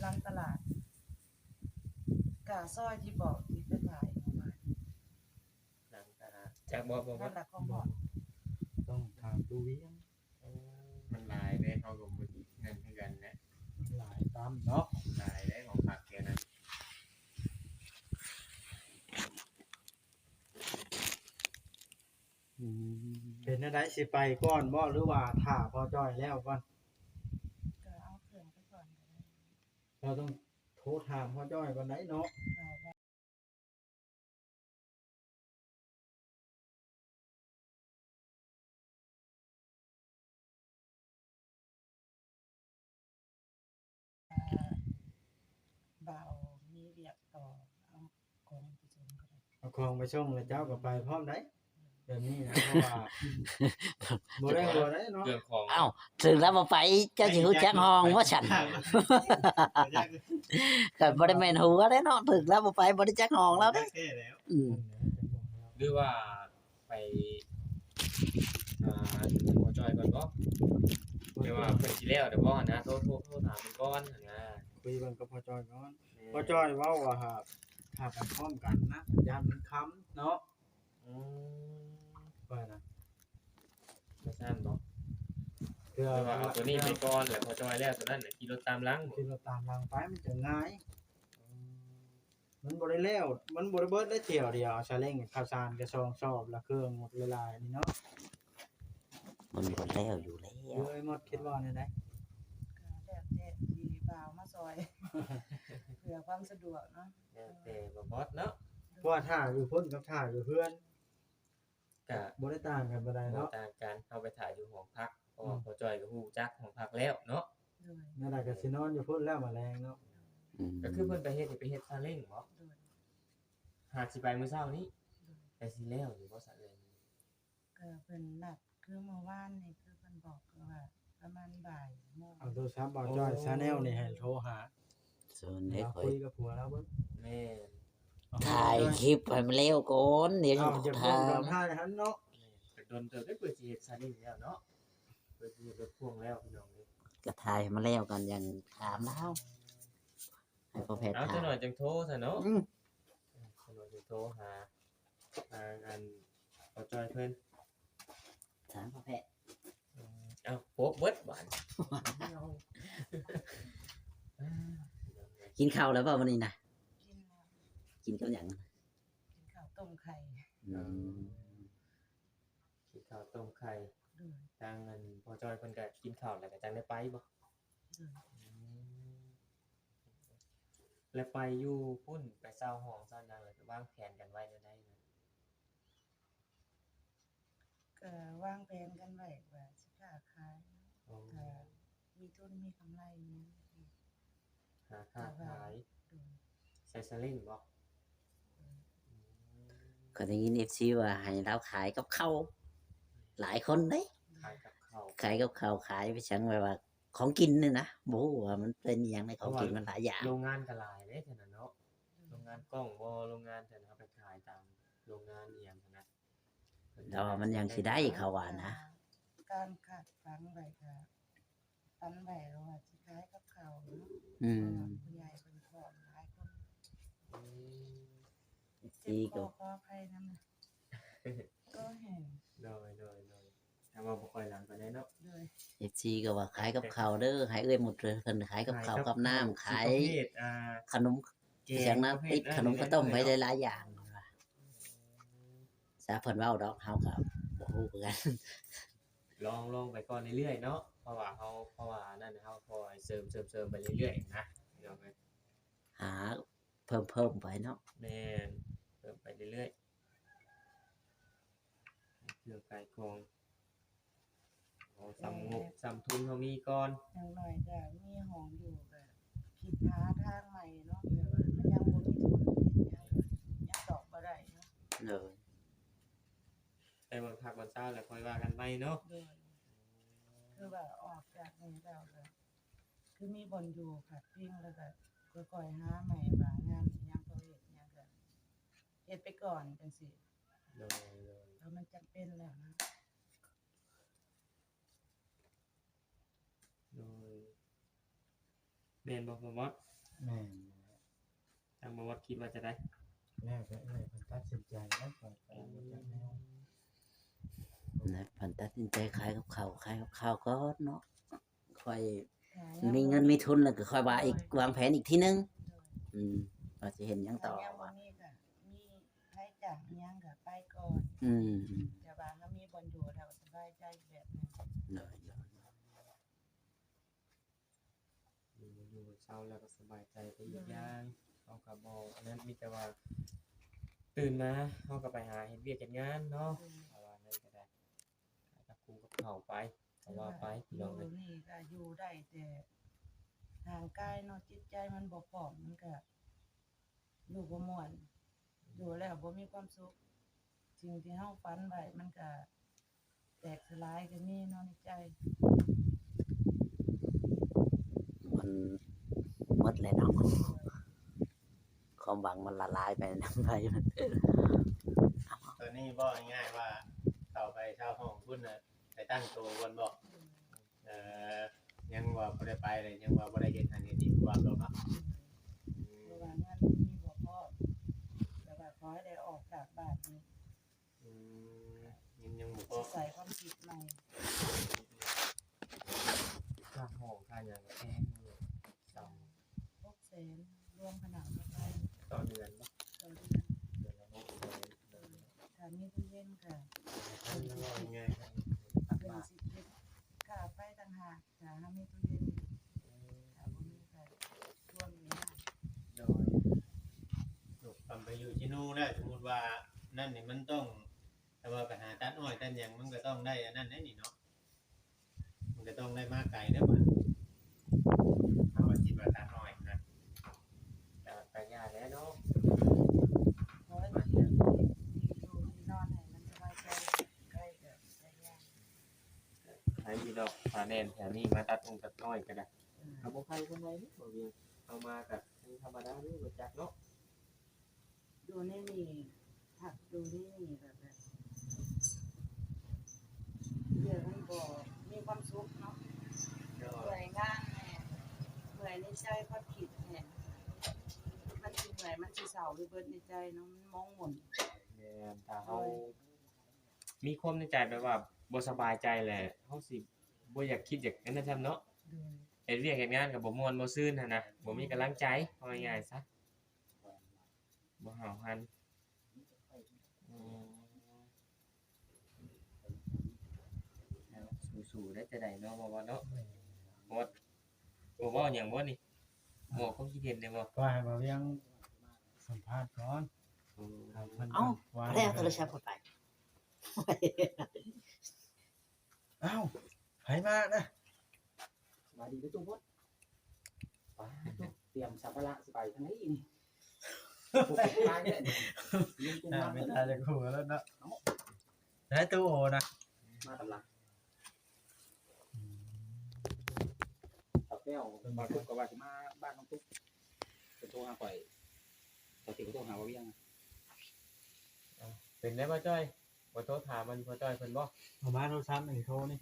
ຫຼັງຕະຫຼາດ ກະຊອຍທີ່ບອກທີ່ໄປຖ່າຍເມື່ອວານ. ຫຼັງຕະຫຼາດ ຈັກບໍ່ ບໍ່ ບໍ່ ນັ້ນລະຂອງ ບໍ່ ບໍ່ ຕ້ອງຖາມຕູ້ວຽງ. ໂອ້ ມັນຫຼາຍເດ້ ເຮົາກໍບໍ່ແມ່ນຄືກັນແຫຼະ ຫຼາຍຕາມເນາະ ຫຼາຍເດ້ ຂອງພັກແຖວນັ້ນ. ອືມ ເປັນແນວໃດ ຊິໄປກ່ອນບໍ່ ຫຼືວ່າຖ້າພໍ່ຈ້ອຍແລ້ວກ່ອນ? ກໍເອົາເຄື່ອງໄປກ່ອນກໍໄດ້. ເຮົາຕ້ອງໂທຖາມພໍ່ຈ້ອຍກ່ອນໄດ໋ເນາະ. ບ່າວມີວຽກຕໍ່ ເອົາຂອງໄປສົ່ງກໍໄດ້ ເອົາຂອງໄປສົ່ງແລ້ວເຈົ້າກໍໄປພ້ອມໄດ໋ ແບບນີ້ນະ ເພາະວ່າບໍ່ໄດ້ຫົວໄດ໋ເນາະ ເລື່ອງຂອງ. ເອົ້າ ຖືກແລ້ວບໍ່ໄປ ເຈົ້າຊິຮູ້ຈັກຫ້ອງບໍ່ຊັ້ນ? ກໍບໍ່ໄດ້ແມ່ນຫົວເດ້ເນາະ ຖືກແລ້ວບໍ່ໄປ ບໍ່ໄດ້ຈັກຫ້ອງແລ້ວເດ້. ອືມ ຫຼືວ່າ ໄປຫາພໍ່ຈ້ອຍກ່ອນບໍ່? ແຕ່ວ່າເພິ່ນຊິແລ້ວແລ້ວບໍ່ຫັ້ນນະ ໂທ ໂທ ໂທຖາມເພິ່ນກ່ອນຫັ້ນນະ ຄຸຍເບິ່ງກັບພໍ່ຈ້ອຍກ່ອນ. ແມ່ນ ພໍ່ຈ້ອຍເວົ້າວ່າ ຖ້າ ຖ້າໄປພ້ອມກັນນະ ຢ້ານມັນຄ່ຳເນາະ. ອືມ ວ່ານະ ຈັ່ງຊັ້ນບໍ່? ເພື່ອ ແຕ່ວ່າເອົາໂຕນີ້ໄປກ່ອນ ແລ້ວພໍ່ຈ້ອຍແລ້ວໂຕນັ້ນ ຂີ່ລົດຕາມຫຼັງ ຂີ່ລົດຕາມຫຼັງໄປ ມັນຈະງ່າຍ. ອືມ ມັນບໍ່ໄດ້ແລ້ວ ມັນບໍ່ໄດ້ເບິດໄດ້ຖ້ຽວດຽວ ສາເລັງ ເຂົ້າສານກະສອງສອບ ລະເຄື່ອງໝົດຫຼາຍໆນີ້ເນາະ ມັນບໍ່ແລ້ວຢູ່ແລ້ວ. ເອີຍ ໝົດຄິດວ່າແນວໃດ? ກໍແລ້ວແຕ່ທີ່ບ່າວມາຊ່ອຍ ເພື່ອຄວາມສະດວກເນາະ ແລ້ວແຕ່ບ່າວບອດເນາະ ເພາະວ່າຖ້າຢູ່ພຸ້ນກັບຖ້າຢູ່ເຮືອນ ກະບໍ່ໄດ້ຕ່າງກັນປານໃດເນາະ ບໍ່ຕ່າງກັນ. ເຮົາໄປຖ້າຢູ່ຫ້ອງພັກ ເພາະວ່າ ອືມ ພໍ່ຈ້ອຍກໍຮູ້ຈັກຫ້ອງພັກແລ້ວເນາະ. ໂດຍ ແນວໃດກໍຊິນອນຢູ່ພຸ້ນແລ້ວມື້ແລງເນາະ. ອືມ ກໍຄືເພິ່ນໄປເຮັດ ໄປເຮັດຊາເລັງບໍ? ໂດຍ ຫາກຊິໄປມື້ເຊົ້ານີ້. ໂດຍ ແຕ່ຊິແລ້ວຢູ່ບໍ່ຊາເລັງ? ກໍເພິ່ນນັດ ຄືມື້ວານນີ້ ຄືເພິ່ນບອກ ຄືວ່າປະມານບ່າຍໂມງ. ເອົາໂທລະສັບບ່າວຈ້ອຍ ໂອ້ Channel ນີ້ໃຫ້ໂທຫາ ເຊີນເດ້ ວ່າ ຂ້ອຍ ຄຸຍກັບຜົວລາວເບິ່ງ. ແມ່ນ ຖ່າຍຄລິບໃຫ້ມັນແລ້ວກ່ອນ ດຽວ ອ້າວ ຈັ່ງຈະຖາມ ເພິ່ນກໍຖ່າຍຫັ້ນເນາະ. ແມ່ນ ກໍດົນເຕີບເດ້ ເພິ່ນຊິເຮັດຊາເລັງແລ້ວເນາະ ເພິ່ນຊິເຮັດລົດພ່ວງແລ້ວ ພີ່ນ້ອງເອີຍ. ກໍຖ່າຍໃຫ້ມັນແລ້ວກ່ອນ ຈັ່ງຖາມລາວ ໃຫ້ພໍ່ແພດ ເອົາ ຖາມ ຈັກໜ້ອຍຈັ່ງໂທຊະເນາະ. ອືມ ຈັກໜ້ອຍຈຶ່ງໂທຫາ ທາງອັນ ພໍ່ຈ້ອຍເພິ່ນ ຖາມພໍ່ແພດ. ອືມ ເອົ້າ ໂປະເບິດບາດນີ້. ກິນເຂົ້າແລ້ວບໍ່ມື້ນີ້ນະ? ກິນແລ້ວ. ກິນກັບຫຍັງ? ກິນເຂົ້າຕົ້ມໄຂ່. ອືມ ເອີ ກິນເຂົ້າຕົ້ມໄຂ່. ໂດຍ ທາງອັນພໍ່ຈ້ອຍເພິ່ນກໍກິນເຂົ້າແລ້ວກໍຈັ່ງໄດ້ໄປບໍ່? ໂດຍ ອືມ ແລ້ວໄປຢູ່ພຸ້ນ ໄປເຊົ່າຫ້ອງເຊົ່າຫຍັງ ແລ້ວວາງແຜນກັນໄວ້ແນວໃດ? ກໍວາງແຜນກັນໄວ້ວ່າຊິຄ້າຂາຍ ໂອ້ ກໍມີທຶນມີກຳໄລຫຍັງ ຫາຄ້າຂາຍ. ໂດຍ ໃສ່ຊາເລັງບໍ? ໂດຍ ອືມ ຂ້ອຍໄດ້ຍິນເອັຟຊີວ່າໃຫ້ລາວຂາຍກັບເຂົ້າ ຫຼາຍຄົນເດ້ ຂາຍກັບເຂົ້າ ຂາຍກັບເຂົ້າ ຂາຍໄປຫຍັງ ແບບວ່າຂອງກິນນີ້ນະ ບໍ່ຮູ້ວ່າມັນເປັນອີ່ຫຍັງໃນຂອງກິນ ເພາະວ່າມັນຫຼາຍຢ່າງ ໂລງງານກໍຫຼາຍເດ້ຊັ້ນນະເນາະ. ໂລງງານກ້ອງບໍ່ ໂລງງານທີ່ເຮົາໄປຂາຍຕາມໂລງງານອີ່ຫຍັງຫັ້ນນະ ແຕ່ວ່າມັນຍັງຊິໄດ້ ເຂົາວ່ານະ ການຄາດຝັນໄວ້ກໍ ຝັນໄວ້ວ່າຊິຂາຍກັບເຂົ້າເນາະ. ອືມ ເພາະວ່າຜູ້ໃຫຍ່ເພິ່ນພ້ອມຫຼາຍຄົນ. ອືມ ເອັຟຊີ ກໍ ຂໍອະໄພນຳ ກໍແຫ້ງ. ໂດຍ ໂດຍ ໂດຍ ຖ້າວ່າບໍ່ຄ່ອຍຫຼັງປານໃດເນາະ. ໂດຍ ເອັຟຊີ ກໍວ່າຂາຍກັບເຂົ້າເດີ ໃຫ້ເອື້ອຍໝຸດເພິ່ນຂາຍກັບເຂົ້າກັບນ້ຳ ຂາຍ ຂາຍ ອ່າ ຂະໜົມ ແກງ ຫຍັງນະ ຕິດຂະໜົມ ປະເພດນັ້ນ ເຂົ້າຕົ້ມໄປຫຼາຍໆຢ່າງ. ອືມ ຊະ ເພິ່ນເວົ້າດອກ ເຮົາກໍບໍ່ຮູ້ຄືກັນ. ລອງ ລອງໄປກ່ອນເລື້ອຍໆເນາະ ເພາະວ່າເຮົາ ເພາະວ່ານັ້ນ ເຮົາກໍເສີມ ເສີມ ເສີມໄປເລື້ອຍໆນະ ພີ່ນ້ອງເອີຍ ຫາເພີ່ມໆໄປເນາະ. ແມ່ນ ເພີ່ມໄປເລື້ອຍໆ ເພື່ອຂາຍຂອງ ເອົາສ່ຳງົບສ່ຳທຶນເຮົາມີກ່ອນ. ຢ່າງໜ້ອຍກໍມີຫ້ອງຢູ່ ກໍຄິດຫາທາງໃໝ່ເນາະ ແຕ່ວ່າມັນຍັງບໍ່ມີທຶນເຮັດຫຍັງ ຍັງຕອບບໍ່ໄດ້ເນາະ. ໂດຍ ໄປເບິ່ງພັກເບິ່ງເຊົາແລ້ວຄ່ອຍວ່າກັນໃໝ່ເນາະ. ໂດຍ ຄືວ່າອອກຈາກນີ້ແລ້ວກໍ ຄືມີບ່ອນຢູ່ພັກພິງ ແລ້ວກໍຄ່ອຍໆຫາໃໝ່ ວ່າງານຫຍັງກໍເຮັດຫຍັງກໍເຮັດໄປກ່ອນຈັ່ງຊີ້. ໂດຍ ໂດຍ ເພາະມັນຈຳເປັນແລ້ວນະ. ໂດຍ ແມ່ນບໍ່ ບໍ່ມອດ? ແມ່ນ. ທາງບໍ່ມອດຄິດວ່າຈະໄດ້ ແລ້ວແຕ່ເອື້ອຍເພິ່ນຕັດສິນໃຈແລ້ວ ຂ້ອຍກໍບໍ່ຈັກແນວ ແລ້ວເພິ່ນຕັດສິນໃຈຂາຍກັບເຂົ້າ ຂາຍກັບເຂົ້າກ່ອນເນາະ. ຄ່ອຍ ຫາ ມີເງິນມີທຶນແລ້ວກໍຄ່ອຍວ່າອີກ ໂດຍ ວາງແຜນອີກທີໜຶ່ງ. ໂດຍ ອືມ ວ່າຊິເຮັດຫຍັງຕໍ່ ຖ້າຍັງບໍ່ມີກໍມີໃຜຈ້າງອີ່ຫຍັງກໍໄປກ່ອນ. ອືມ ແຕ່ວ່າເຮົາມີບ່ອນຢູ່ແລ້ວກໍສະບາຍໃຈແບບນັ້ນ. ໂດຍ ໂດຍ ຢູ່ ຢູ່ເຊົາແລ້ວກໍສະບາຍໃຈໄປອີກຢ່າງ. ເຮົາກໍບໍ່ອັນນັ້ນ ມີແຕ່ວ່າຕື່ນມາເຮົາກໍໄປຫາເຮັດວຽກເຮັດງານເນາະ. ເອີ ເພາະວ່ານັ້ນກໍໄດ້ ກັບຄູກັບເຂົາໄປ ກໍວ່າໄປ ພີ່ນ້ອງເອີຍ. ຢູ່ນີ້ກໍຢູ່ໄດ້ແຕ່ຮ່າງກາຍເນາະ ຈິດໃຈມັນບໍ່ພ້ອມ ມັນກໍຢູ່ບໍ່ມ່ວນ ຢູ່ແລ້ວບໍ່ມີຄວາມສຸກ. ສິ່ງທີ່ເຮົາຝັນໄວ້ມັນກໍແຕກສະຫຼາຍກໍມີເນາະໃນໃຈ. ມັນໝົດແລ້ວເນາະ ຄວາມຫວັງມັນລະລາຍໄປນຳໄຟ. ຕອນນີ້ເວົ້າງ່າຍໆວ່າເຂົ້າໄປເຊົ່າຫ້ອງພຸ້ນນະ ໄປຕັ້ງໂຕກ່ອນບໍ? ເອີ ຍັງວ່າບໍ່ໄດ້ໄປເລີຍ ຍັງວ່າບໍ່ໄດ້ເຮັດຫັ້ນເຮັດນີ້ ບໍ່ວ່າດອກເນາະ. ເພາະວ່າເງິນມີບໍ່ພໍ ແຕ່ວ່າຂໍໃຫ້ໄດ້ອອກຈາກບ້ານນີ້. ອືມ ຍັງ ຍັງບໍ່ພໍ ຊິໃສ່ຄວາມຄິດໃໝ່. ຄ່າຫ້ອງຄ່າຫຍັງກໍແພງຢູ່ ສາມ ຫົກແສນ ລວມຂະໜາດເທົ່າໃດ ຕໍ່ເດືອນບໍ? ຕໍ່ເດືອນ ເດືອນລະຫົກແສນ. ເອີ ຖ້າມີຕູ້ເຢັນກໍ ເປັນສິບ ເປັນສິບ ຄ່າໄຟຕ່າງຫາກ ຖ້າເຮົາມີຕູ້ເຢັນ. ເອີ ຖ້າບໍ່ມີກໍຖ້ວງຢູ່ຫັ້ນ. ໂດຍ ລູກກຳໄປຢູ່ທີ່ນູ່ນແລ້ວ ສົມມຸດວ່ານັ້ນນີ້ມັນຕ້ອງ ແຕ່ວ່າໄປຫາຕັດອ້ອຍຕັດຫຍັງ ມັນກໍຕ້ອງໄດ້ອັນນັ້ນໄດ໋ນີ້ເນາະ ມັນກໍຕ້ອງໄດ້ມາໄກເດີ້ບັດນີ້. ເຮົາວ່າຊິມາຕັດອ້ອຍນະ ກໍ ກໍຢ່າແຫຼະເນາະ. ໂອ້ຍ ມາເທື່ອ ທີ່ຢູ່ທີ່ນອນໃຫ້ມັນສະບາຍໃຈ ໃກ້ກໍໄດ້. ໃຜຢູ່ດອກ ຖ້າແມ່ນແຖວນີ້ມາຕັດອົງຕັດອ້ອຍກໍໄດ້. ເອີ ກໍບໍ່ໄກປານໃດເດ້ ບໍ່ວຽງ ເຮົາມາກໍທຳມະດາເດ້ ບໍ່ຈັກເນາະ. ຢູ່ໃນນີ້ ພັກຢູ່ໃນນີ້ແບບ ແບບ ວຽກມັນບໍ່ມີຄວາມສຸກເນາະ. ໂດຍ ເມື່ອຍງານແດ່ ເມື່ອຍໃນໃຈ ຄວາມຄິດແດ່ ມັນຊິເມື່ອຍ ມັນຊິເສົ້າໄປເບິດໃນໃຈເນາະ ມັນໝອງໝຸ່ນ. ແມ່ນ ຖ້າເຮົາ ໂດຍ ມີຄວາມໃນໃຈແບບວ່າບໍ່ສະບາຍໃຈແຫຼະ ເຮົາຊິບໍ່ຢາກຄິດຢາກອັນນັ້ນຊ້ຳເນາະ. ໂດຍ ເຮັດວຽກເຮັດງານກໍບໍ່ມ່ວນບໍ່ຊື່ນຫັ້ນນະ ບໍ່ມີກຳລັງໃຈ ເວົ້າງ່າຍໆຊະ ບໍ່ຫ້າວຫັນ. ອືມ ສູ້ໆ ໄດ້ແຕ່ໃດເນາະ ບໍ່ວ່າເນາະ ບໍ່ ບໍ່ເວົ້າຫຍັງບໍ່ນີ້ ບໍ່ຄວາມຄິດເຫັນໄດ້ບໍ່? ກໍໃຫ້ບ່າວວຽງສຳພາດກ່ອນ. ເອີ ເອົາ ແລ້ວໂທລະສັບເຂົ້າໄປ. ອ້າວ ໃຜມານະ? ສະບາຍດີເດີ້ ຕູ້ບົດ. ປ້າດ ຕຽມສຳພາລະຊິໄປທາງໃດນີ້? ອ່າ ມີຕາຈາກຫົວແລ້ວເນາະ. ໃສຕູ້ໂອນະ? ມາຕາມຫຼັງ. ອືມ ສາວແກ້ວ ເພິ່ນບອກກໍວ່າຊິມາບ້ານນ້ອງຕຸກ ເພິ່ນໂທຫາຂ້ອຍ ຂ້ອຍຊິໂທຫາບ່າວວຽງ. ເປັນໄດ໋ບ່າວຈ້ອຍ? ບໍ່ໂທຖາມອັນພໍ່ຈ້ອຍເພິ່ນບໍ່? ເອົາມາໂທລະສັບນີ້ໂທນີ້.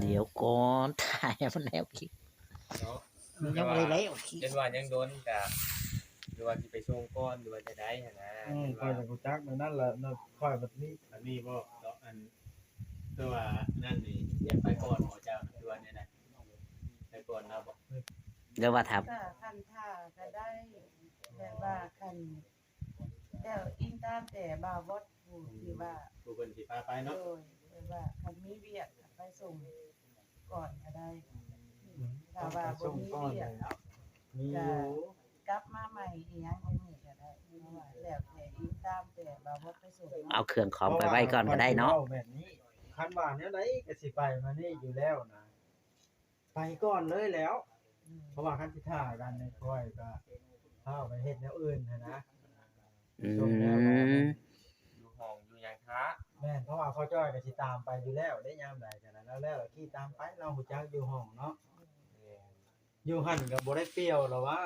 ດຽວກ່ອນ ຖ່າຍໃຫ້ມັນແລ້ວຄລິບເນາະ ມັນຍັງບໍ່ໄດ້ແລ້ວຄລິບ. ເຫັນວ່າຍັງດົນກະ ຫຼືວ່າຊິໄປສົ່ງກ່ອນ ຫຼືວ່າຈະໃດຫັ້ນນະ. ອືມ ຂ້ອຍກໍຮູ້ຈັກແນວນັ້ນແຫຼະເນາະ ຂ້ອຍບັດນີ້ ອັນນີ້ບໍ່ເນາະ ອັນ ຄືວ່ານັ້ນນີ້ ຢາກໄປກ່ອນບໍ່ເຈົ້າ ຄືວ່າແນວໃດ? ໄປກ່ອນລາວບໍ່? ຫຼືວ່າຖ້າ ຖ້າຄັນຖ້າກໍໄດ້ ແບບວ່າຄັນ ແລ້ວອີງຕາມແຕ່ບ່າວວອດຜູ້ທີ່ວ່າ ຜູ້ເພິ່ນຊິພາໄປເນາະ. ໂດຍ ແບບວ່າຄັນມີວຽກໄປສົ່ງກ່ອນກໍໄດ້ ອືມ ຖ້າວ່າບໍ່ມີວຽກ ມີຢູ່ ກໍກັບມາໃໝ່ອີ່ຫຍັງຈັ່ງນີ້ກໍໄດ້ ເພາະວ່າແລ້ວແຕ່ອີງຕາມແຕ່ບ່າວວອດໄປສົ່ງເນາະ. ເອົາເຄື່ອງຂອງໄປໄວ້ກ່ອນກໍໄດ້ເນາະ. ເວົ້າແບບນີ້ ຄັນວ່າແນວໃດກໍຊິໄປມານີ້ຢູ່ແລ້ວນະ ໄປກ່ອນເລີຍແລ້ວ. ອືມ ເພາະວ່າຄັນຊິຖ້າກັນນີ້ ຂ້ອຍກໍພາໄປເຮັດແນວອື່ນຫັ້ນນະ. ອືມ ຢູ່ຫ້ອງຢູ່ຫຍັງຖ້າ. ແມ່ນ ເພາະວ່າພໍ່ຈ້ອຍກໍຊິຕາມໄປຢູ່ແລ້ວເດ້ ຍາມໃດກໍໄດ້ ແລ້ວ ແລ້ວຂີ່ຕາມໄປ ລາວຮູ້ຈັກຢູ່ຫ້ອງເນາະ. ແມ່ນ ຢູ່ຫັ້ນກໍບໍ່ໄດ້ປ່ຽວລະຫວາ.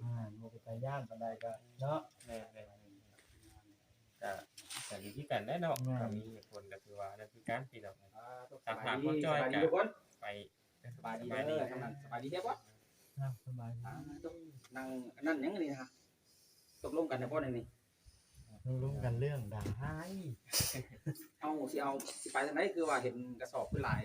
ອ່າ ບໍ່ເປັນຕາຢ້ານປານໃດກໍເນາະ. ແມ່ນໆ ກໍ ກໍດີຄືກັນແຫຼະເນາະ. ແມ່ນ ກໍມີເຫດຜົນກໍຖືວ່ານັ້ນຄືກັນພີ່ນ້ອງ. ອ່າ ຕາມຫາພໍ່ຈ້ອຍກໍໄປ ສະບາຍດີເດີ ສະບາຍດີເດີ ທາງນັ້ນສະບາຍດີເດີບໍ່? ອ່າ ສະບາຍດີ ອ່າ ຕົກ ນັ່ງອັນນັ້ນຫຍັງນີ້ຮະ? ຕົກລົງກັນແລ້ວບໍ່ນີ້? ຕົກລົງກັນເລື່ອງໃດ? ເຮົາຊິເອົາ ຊິໄປທາງໃດ? ຄືວ່າເຫັນກະສອບຄືຫຼາຍ.